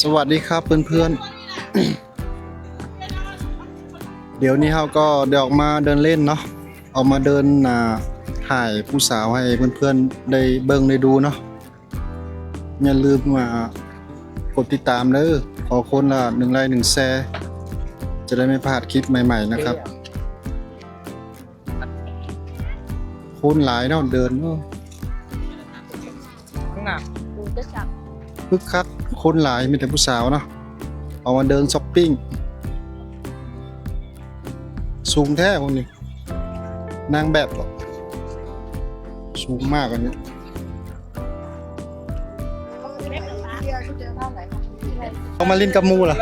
ສະຫວັດດີຄັບເພື່ອນໆ ດຽວນີ້ເຮົາກໍໄດ້ອອກມາເດີນເລ່ນເນາະ ອອກມາເດີນ ອ່າ ຖ່າຍຜູ້ສາວໃຫ້ເພື່ອນໆໄດ້ເບິ່ງໄດ້ດູເນາະ. ຢ່າລືມ ອ່າ ກົດຕິດຕາມເດີ ຂໍຄົນລະໜຶ່ງໄລຄ໌ໜຶ່ງແຊ ຈະໄດ້ບໍ່ພາດຄລິບໃໝ່ໆ ນະຄັບ. ຄົນຫຼາຍເນາະ ເດີນ ເອີ ຂ້າງໜ້າ ຄຶກຄັກ ຄົນຫຼາຍ ມີແຕ່ຜູ້ສາວເນາະ ອອກມາເດີນຊັອບປິງ. ສູງແທ້ພວກນີ້ ນາງແບບເບາະ ສູງມາກອັນນີ້. ອອກມາຫຼິ້ນກັບໝູ່ລະ? ອໍ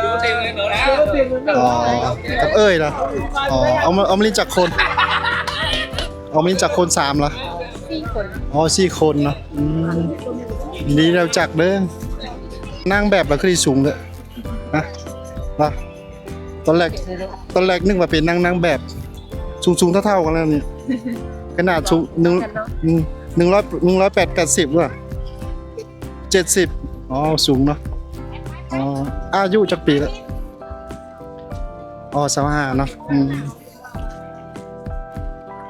ກັບເອື້ອຍລະ? ອໍ ອອກມາ ອອກມາຫຼິ້ນຈັກຄົນ? ອອກມາຫຼິ້ນຈັກຄົນ? ສາມລະ? ສີ່ຄົນ. ອໍ ສີ່ຄົນເນາະ. ອືມ ຍິນດີໄດ້ຮູ້ຈັກເດີ. ນາງແບບລະຄືຊິສູງເດີ ຮະ? ລະ? ຕອນແລກ ຕອນແລກນຶກວ່າເປັນນາງ ນາງແບບ ສູງໆເທົ່າໆກັນແລ້ວນີ້ ຂະໜາດສູງ ໜຶ່ງ ໜຶ່ງຮ້ອຍ ໜຶ່ງຮ້ອຍແປດ ແປດສິບ ຫຼືວ່າ ເຈັດສິບ. ອໍ ສູງເນາະ. ອໍ ອາຍຸຈັກປີລະ? ອໍ ຊາວຫ້າເນາະ. ອືມ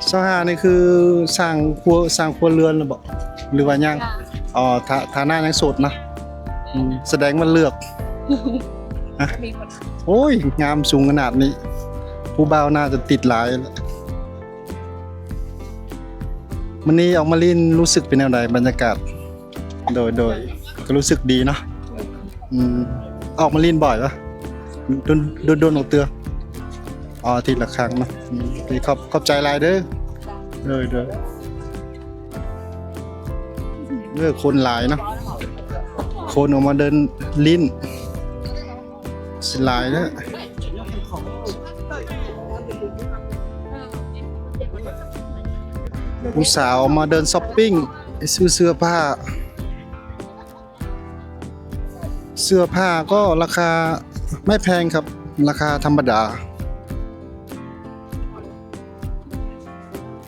ຊາວຫ້ານີ້ຄືສ້າງຄົວ ສ້າງຄົວເຮືອນແລ້ວເບາະ ຫຼືວ່າຍັງ? ຍັງ. ອໍ ຖາ ຖານະຍັງໂສດເນາະ. ອືມ ສະແດງວ່າເລືອກ ຮະ? ມີຄົນ ໂອ້ຍ ງາມສູງຂະໜາດນີ້ ຜູ້ບ່າວໜ້າຈະຕິດຫຼາຍ. ມື້ນີ້ອອກມາຫຼິ້ນ ຮູ້ສຶກເປັນແນວໃດ ບັນຍາກາດ? ໂດຍ ໂດຍ ກໍຮູ້ສຶກດີເນາະ. ອືມ ອອກມາຫຼິ້ນບ່ອຍປະ? ດົນ ດົນໆ ອອກເທື່ອ. ອໍ ອາທິດລະຄັ້ງເນາະ. ອືມ ຂອບ ຂອບໃຈຫຼາຍເດີ. ໂດຍ ໂດຍ. ເອີ ຄົນຫຼາຍເນາະ ຄົນອອກມາເດີນຫຼິ້ນ ຊິຫຼາຍແທ້. ຜູ້ສາວມາເດີນຊັອບປິງ ຊື້ເສື້ອຜ້າ. ເສື້ອຜ້າກໍລາຄາໄມ່ແພງຄັບ ລາຄາທຳມະດາ.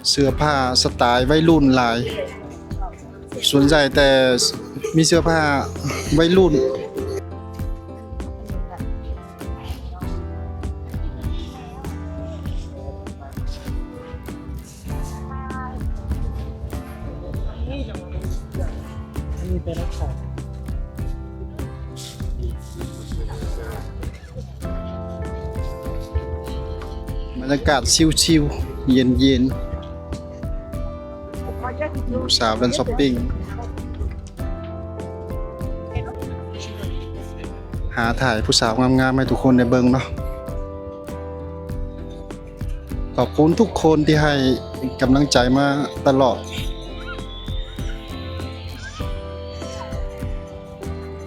ເສື້ອຜ້າສະໄຕໄວລຸ້ນຫຼາຍ ສ່ວນໃຫຍ່ແຕ່ມີເສື້ອຜ້າໄວລຸ້ນ. ອັນນີ້ເປັນຂອງ ບັນຍາກາດຊິວໆ ເຢັນໆ ຜູ້ສາວເດີນຊັອບປິງ ຫາຖ່າຍຜູ້ສາວງາມໆ ໃຫ້ທຸກຄົນໄດ້ເບິ່ງເນາະ. ຂອບຄຸນທຸກຄົນທີ່ໃຫ້ກຳລັງໃຈມາຕະຫຼອດ.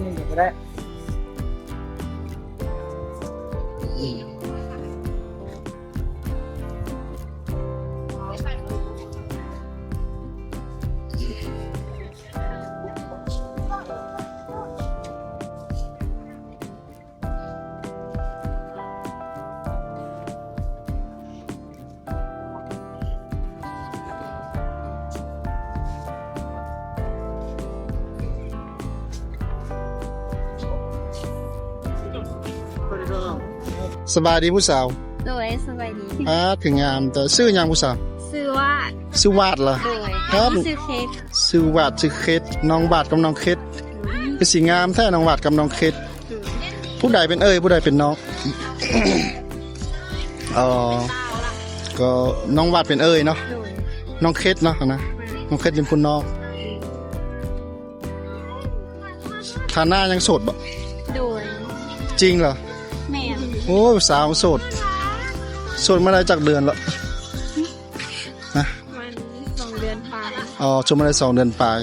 ນີ້ກໍໄດ້. ສະບາຍດີຜູ້ສາວ. ໂດຍ ສະບາຍດີ. ອາ ຄືງາມແຕ່. ຊື່ຫຍັງຜູ້ສາວ? ຊື່ຫວາດ. ຊື່ຫວາດລະ? ໂດຍ. ຄັບ ຊື່ເຄັດ. ຊື່ຫວາດ ຊື່ເຄັດ. ນ້ອງຫວາດກັບນ້ອງເຄັດ. ອືມ ຄືຊິງາມແທ້ ນ້ອງຫວາດກັບນ້ອງເຄັດ. ອືມ ຜູ້ໃດເປັນເອື້ອຍ ຜູ້ໃດເປັນນ້ອງ? ອໍ ກໍນ້ອງຫວາດເປັນເອື້ອຍເນາະ. ໂດຍ. ນ້ອງເຄັດເນາະ ນະ ແມ່ນ. ນ້ອງເຄັດເປັນຜູ້ນ້ອງ. ຖານະຍັງໂສດບໍ່? ໂດຍ. ຈິງເຫຼືອ? ແມ່ນ. ໂອ້ ສາວໂສດ ໂສດມາໄດ້ຈັກເດືອນລະ? ຮະ? ປະມານສອງເດືອນປາຍ. ອໍ ໂສດມາໄດ້ສອງເດືອນປາຍ.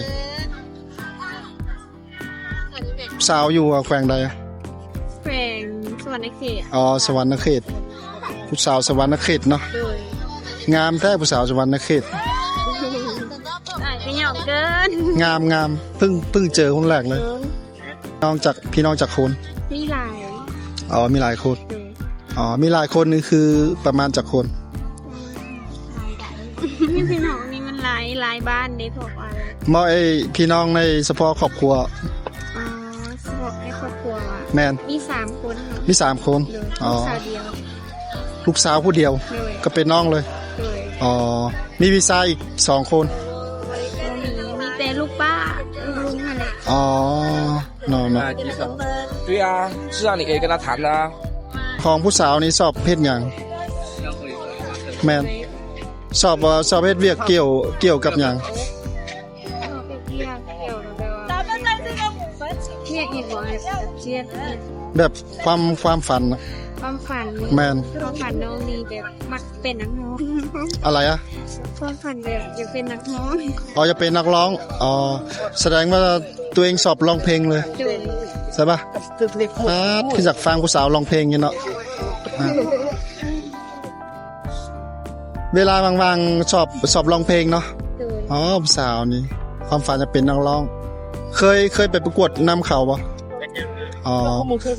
ສາວຢູ່ແຂວງໃດ? ແຂວງສະຫວັນນະເຂດ. ອໍ ສະຫວັນນະເຂດ. ຜູ້ສາວສະຫວັນນະເຂດເນາະ. ໂດຍ. ງາມແທ້ຜູ້ສາວສະຫວັນນະເຂດ. ອາຍກໍຫຍອກເກີນ. ງາມໆ ເພິ່ງ ເພິ່ງເຈີຄົນແລກເລີຍ. ເອີ ນ້ອງຈັກ ພີ່ນ້ອງຈັກຄົນ? ມີຫຼາຍ. ອໍ ມີຫຼາຍຄົນ. ໂດຍ. ອໍ ມີຫຼາຍຄົນນີ້ຄືປະມານຈັກຄົນ? ອືມ ພີ່ນ້ອງນີ້ມັນຫຼາຍ ຫຼາຍບ້ານເດ້ ເພາະວ່າ ບໍ່ ໄອ້ພີ່ນ້ອງໃນສະເພາະຄອບຄົວ. ອໍ ສະເພາະໃນຄອບຄົວ. ແມ່ນ ມີສາມຄົນເຮົາ ມີສາມຄົນ. ໂດຍ ອໍ ລູກສາວດຽວ ລູກສາວຜູ້ດຽວ. ໂດຍ ກໍເປັນນ້ອງເລີຍ. ໂດຍ ອໍ ມີພີ່ຊາຍອີກສອງຄົນ? ບໍ່ມີ ມີແຕ່ລູກປ້າ ລູກລຸງຫັ້ນແຫຼະ. ອໍ ເນາະ ເນາະ. 对啊，是啊，你可以跟他谈的啊。 ຂອງຜູ້ສາວນີ້ຊອບເຮັດຫຍັງ? ແມ່ນ ຊອບ ເອີ ຊອບເຮັດວຽກກ່ຽວ ກ່ຽວກັບຫຍັງ? ວຽກອີກບໍ່? ວຽກ ແບບຄວາມ ຄວາມຝັນນະ? ຄວາມຝັນ ແມ່ນ ຄວາມຝັນນ້ອງນີ້ແບບມັກເປັນນັກຮ້ອງ. ອະໄລອະ? ຄວາມຝັນແບບຢາກເປັນນັກຮ້ອງ. ອໍ ຢາກເປັນນັກຮ້ອງ. ອໍ ສະແດງວ່າຕົວເອງຊອບຮ້ອງເພງເລີຍ. ໂດຍ ໃຊ່ປະ? ປາດ ຄືຢາກຟັງຜູ້ສາວຮ້ອງເພງຢູ່ເນາະ. ອ່າ ເວລາວ່າງໆ ຊອບ ຊອບຮ້ອງເພງເນາະ. ໂດຍ ອໍ ຜູ້ສາວນີ້ຄວາມຝັນຈະເປັນນັກຮ້ອງ. ເຄີຍ ເຄີຍໄປປະກວດນຳເຂົາບໍ່? ອໍ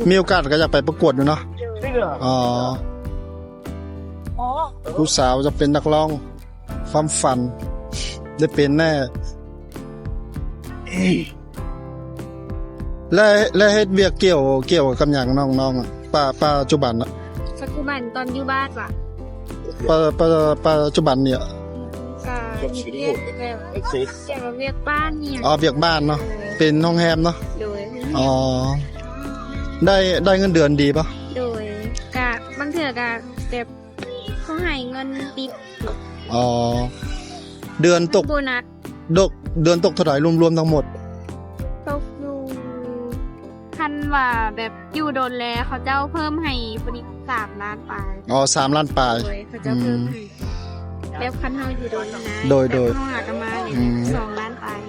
ມີໂອກາດກໍຢາກໄປປະກວດຢູ່ເນາະ. ອໍ ຜູ້ສາວຈະເປັນນັກຮ້ອງ ຄວາມຝັນໄດ້ເປັນແນ່. ແລະ ແລະເຮັດວຽກກ່ຽວ ກ່ຽວກັບຫຍັງນ້ອງໆ ປະ ປັດຈຸບັນນະ? ປັດຈຸບັນຕອນຢູ່ບ້ານຫວາ? ປະ ປະ ປັດຈຸບັນນີ້ ກະເຮັດວຽກແບບ ກ່ຽວກັບວຽກບ້ານນີ້. ອໍ ວຽກບ້ານເນາະ. ໂດຍ ເປັນໂຮງແຮມເນາະ. ໂດຍ ອໍ ໄດ້ ໄດ້ເງິນເດືອນດີບໍ່? ໂດຍ ກະບາງເທື່ອກະແບບ ເຂົາໃຫ້ເງິນຕິບ. ອໍ ເດືອນຕົກ ໂບນັດ ດົກ ເດືອນຕົກເທົ່າໃດລວມໆທັງໝົດ? ຕົກຢູ່ ຄັນວ່າແບບຢູ່ດົນແລ້ວ ເຂົາເຈົ້າເພີ່ມໃຫ້ພໍດີສາມລ້ານປາຍ. ອໍ ສາມລ້ານປາຍ. ໂດຍ ເຂົາເຈົ້າເພີ່ມໃຫ້ ອືມ ແບບຄັນເຮົາຢູ່ດົນນະ. ໂດຍ ໂດຍ ແບບເຮົາຫາກັນມານີ້ ອືມ ສອງລ້ານປາຍ.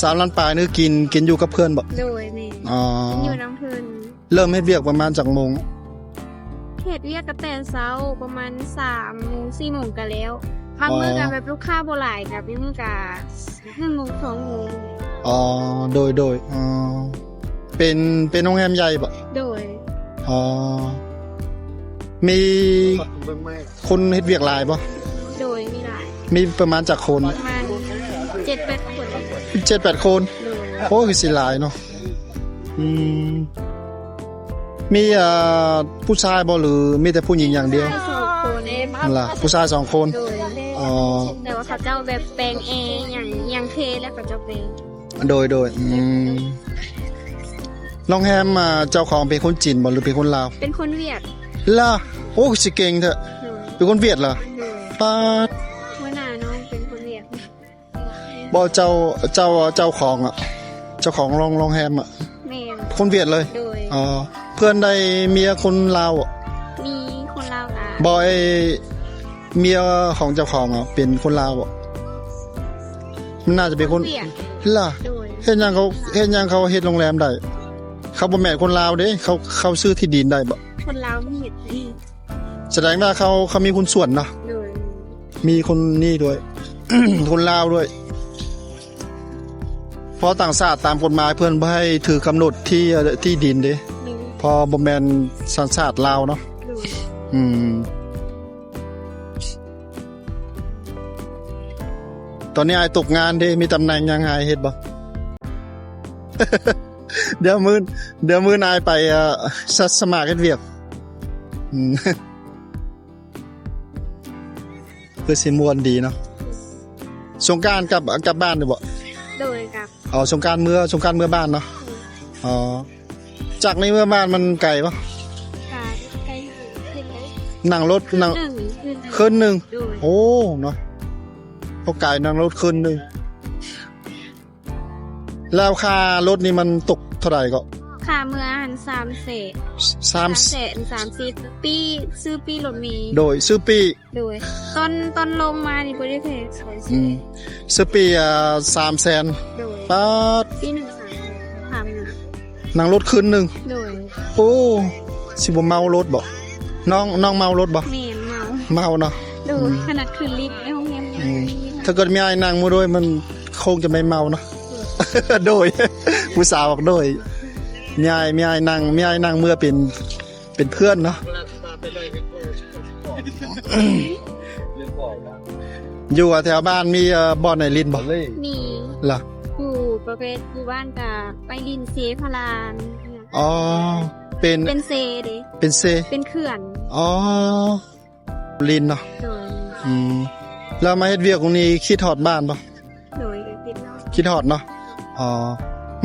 ສາມລ້ານປາຍນີ້ກິນ ກິນຢູ່ກັບເພື່ອນບໍ່? ໂດຍ ແມ່ນ. ອໍ ກິນຢູ່ນຳເພິ່ນ. ເລີ່ມເຮັດວຽກປະມານຈັກໂມງ? ເຮັດວຽກກໍແຕ່ເຊົ້າປະມານສາມໂມງ ສີ່ໂມງກໍແລ້ວ. ບາງມື້ກໍ ອໍ ແບບລູກຄ້າບໍ່ຫຼາຍ ກໍບາງມື້ກໍໜຶ່ງໂມງ ສອງໂມງ. ອໍ ໂດຍ ໂດຍ. ອໍ ເປັນ ເປັນໂຮງແຮມໃຫຍ່ບໍ່? ໂດຍ. ອໍ ມີ ຄົນເຮັດວຽກຫຼາຍບໍ່? ໂດຍ ມີຫຼາຍ. ມີປະມານຈັກຄົນ? ປະມານເຈັດແປດຄົນ. ເຈັດແປດຄົນ? ໂດຍ. ໂອ້ ຄືຊິຫຼາຍເນາະ. ອືມ ມີ ເອີ ຜູ້ຊາຍບໍ່ ຫຼືມີແຕ່ຜູ້ຍິງຢ່າງດຽວ? ຜູ້ຊາຍສອງຄົນ. ນັ້ນລະ ຜູ້ຊາຍສອງຄົນ. ໂດຍ. ອໍ ແຕ່ວ່າເຂົາເຈົ້າແບບແປງແອຫຍັງ ຫຍັງເຄແລ້ວເຂົາເຈົ້າແປງ. ໂດຍ ໂດຍ. ອືມ ໂຮງແຮມ ອ່າ ເຈົ້າຂອງເປັນຄົນຈີນບໍ່ ຫຼືເປັນຄົນລາວ? ເປັນຄົນຫວຽດ. ລະ ໂອ້ ຄືຊິເກັ່ງແທ້. ໂດຍ. ເປັນຄົນຫວຽດລະ? ໂດຍ. ປາດ ຫົວໜ້ານ້ອງເປັນຄົນຫວຽດ. ບໍ່ ເຈົ້າ ເຈົ້າ ເຈົ້າຂອງອະ ເຈົ້າຂອງໂຮງ ໂຮງແຮມອະ? ແມ່ນ. ຄົນຫວຽດເລີຍ? ໂດຍ. ອໍ ເພື່ອນໄດ້ເມຍຄົນລາວອະ? ມີຄົນລາວກະ ບໍ່ ໄອ້ເມຍຂອງເຈົ້າຂອງອະ ເປັນຄົນລາວອະ? ມັນໜ້າຈະເປັນຄົນຫວຽດ. ລະ ໂດຍ. ເຮັດຫຍັງເຂົາ ເຮັດຫຍັງເຂົາເຮັດໂຮງແຮມໄດ້? ເຂົາບໍ່ແມ່ນຄົນລາວເດ້ ເຂົາ ເຂົາຊື້ທີ່ດິນໄດ້ບໍ່? ຄົນລາວມີເຮັດ. ສະແດງວ່າເຂົາ ເຂົາມີຫຸ້ນສ່ວນເນາະ. ໂດຍ. ມີຄົນນີ້ດ້ວຍ ຄົນລາວດ້ວຍ. ເພາະຕ່າງຊາດຕາມກົດໝາຍເພິ່ນບໍ່ໃຫ້ຖືກຳນົດທີ່ ທີ່ດິນເດ້. ໂດຍ. ເພາະບໍ່ແມ່ນສັນຊາດລາວເນາະ. ໂດຍ. ອືມ ຕອນນີ້ອ້າຍຕົກງານເດ້ ມີຕຳແໜ່ງຫຍັງໃຫ້ເຮັດບໍ່? ດຽວມື້ ດຽວມື້ໜ້າອ້າຍໄປ ເອີ ສະ ສະໝັກເຮັດວຽກ. ອືມ ຄືຊິມ່ວນດີເນາະ. ສົງການກັບ ກັບບ້ານຢູ່ບໍ່? ໂດຍ ກັບ. ອໍ ສົງການເມືອ ສົງການເມືອບ້ານເນາະ. ໂດຍ. ອໍ ຈາກນີ້ເມືອບ້ານມັນໄກບໍ່? ກະໄກ ຂຶ້ນໄດ້ ນັ່ງລົດ ນັ່ງ ຂຶ້ນໜຶ່ງ ຂຶ້ນໜຶ່ງ. ໂດຍ. ໂອ້ ເນາະ ກໍໄກ ນັ່ງລົດຂຶ້ນໜຶ່ງ. ແລ້ວຄ່າລົດນີ້ມັນຕົກເທົ່າໃດເກາະ? ຄ່າເມືອຫັ້ນສາມແສນ. ສາມ ສາມແສນສາມສິບ ປີ້ ຊື້ປີ້ລົດເມ. ໂດຍ ຊື້ປີ້. ໂດຍ. ຕອນ ຕອນລົງມານີ້ບໍ່ໄດ້ແພງ. ອືມ ຊື້ປີ້ ອ່າ ສາມແສນ. ໂດຍ. ປາດ ປີ້ໜຶ່ງສາມແສນ ຄັນໜຶ່ງ ນັ່ງລົດຄືນໜຶ່ງ. ໂດຍ. ໂອ້ ຊິບໍ່ເມົາລົດບໍ່? ນ້ອງ ນ້ອງເມົາລົດບໍ່? ແມ່ນ ເມົາ. ເມົາເນາະ. ໂດຍ. ອືມ ຂະໜາດຂຶ້ນລິບໃນໂຮງແຮມຍັງ. ອືມ ຖ້າເກີດມີອ້າຍນັ່ງມາດ້ວຍ ມັນຄົງຈະໄມ່ເມົາເນາະ. ໂດຍ. ໂດຍ ຜູ້ສາວບອກໂດຍ. ມີອ້າຍ ມີອ້າຍນັ່ງ ມີອ້າຍນັ່ງເມືອເປັນ ເປັນເພື່ອນເນາະ. ຢູ່ແຖວບ້ານມີ ເອີ ບ່ອນໃຫ້ຫຼິ້ນບໍ່? ມີ. ລະ ຢູ່ປະເພດຢູ່ບ້ານກະໄປຫຼິ້ນເຊພະລານ. ອໍ ເປັນ ເປັນເຊເດ້ ເປັນເຊ ເປັນເຂື່ອນ. ອໍ ລິນເນາະ. ໂດຍ. ອືມ ແລ້ວມາເຮັດວຽກຢູ່ນີ້ຄິດຮອດບ້ານບໍ່? ໂດຍ ຄິດຮອດ ຄິດຮອດເນາະ. ອໍ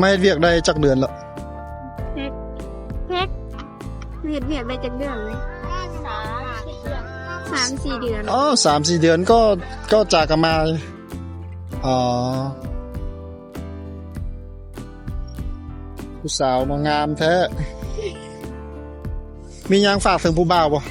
ມາເຮັດວຽກໄດ້ຈັກເດືອນແລ້ວ? ເຮັດ ເຮັດ ເຮັດວຽກໄດ້ຈັກເດືອນເລີຍ? ສາມສີ່ເດືອນ. ອໍ ສາມສີ່ເດືອນກໍ ກໍຈາກກັນມາ. ອໍ ຜູ້ສາວເນາະ ງາມແທ້. ມີຫຍັງຝາກເຖິງຜູ້ບ່າວບໍ່?